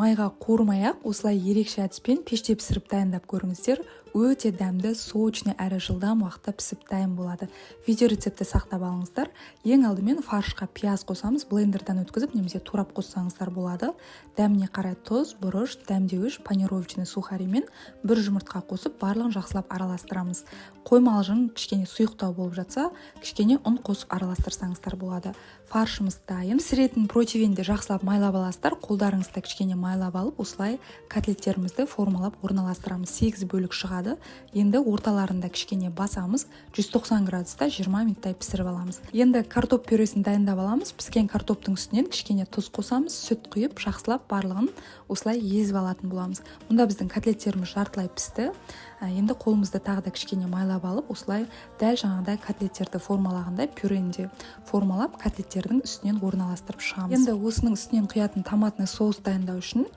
Майға қуырмай ақ, осылай ерекше әдіспен пеште пісіріп дайындап көріңіздер. Өте дәмді, сочный әрі жылдам уақытта пісіп дайын болады. Видео рецептті сақтап алыңыздар. Ең алдымен фаршқа пияз қосамыз, блендерден өткізіп немесе турап қоссаңыздар болады. Дәміне қарай тұз, бұрыш, дәмдеуіш, панировочный сухари мен бір жұмыртқа қосып, барлығын жақсылап араластырамыз. Қоймалжың кішкене сұйықтау болып жатса, кішкене ұн қосып араластырсаңыздар болады. Фаршымыз дайын. Пісіретін противеньді жақсылап майлап аласыздар. Қолдарыңызды кішкене майлап алып, осылай котлеттерімізді формалап орналастырамыз. Сегіз бөлік шығады. Енді орталарында кішкене басамыз. 190 градуста 20 минуттай пісіріп аламыз. Енді картоп пюресін дайындап аламыз. Піскен картоптың үстінен кішкене тұз қосамыз, сүт құйып, жақсылап барлығын осылай езіп алатын боламыз. Мұнда біздің котлеттеріміз жартылай пісті. Енді қолымызды тағы да кішкене майлап алып, осылай дәл жаңағыдай котлеттерді формалағандай, пюрені де формалап, котлеттердің үстінен орналастырып шығамыз. Енді осының үстінен құятын томатный соус дайындау үшін